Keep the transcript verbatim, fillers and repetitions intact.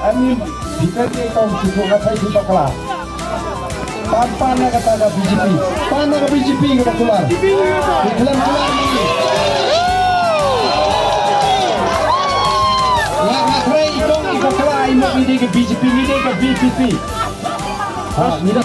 Ani, bhitar te kong shu ka thai shu bakla. Pan, pan na kata ka B J P. Pan na ka B J P ka bakla. Khlem bakla ni. Nga, nga trai i kong i bakla i mok ni dei ka B J P ni dei ka V P P. Ha, ni da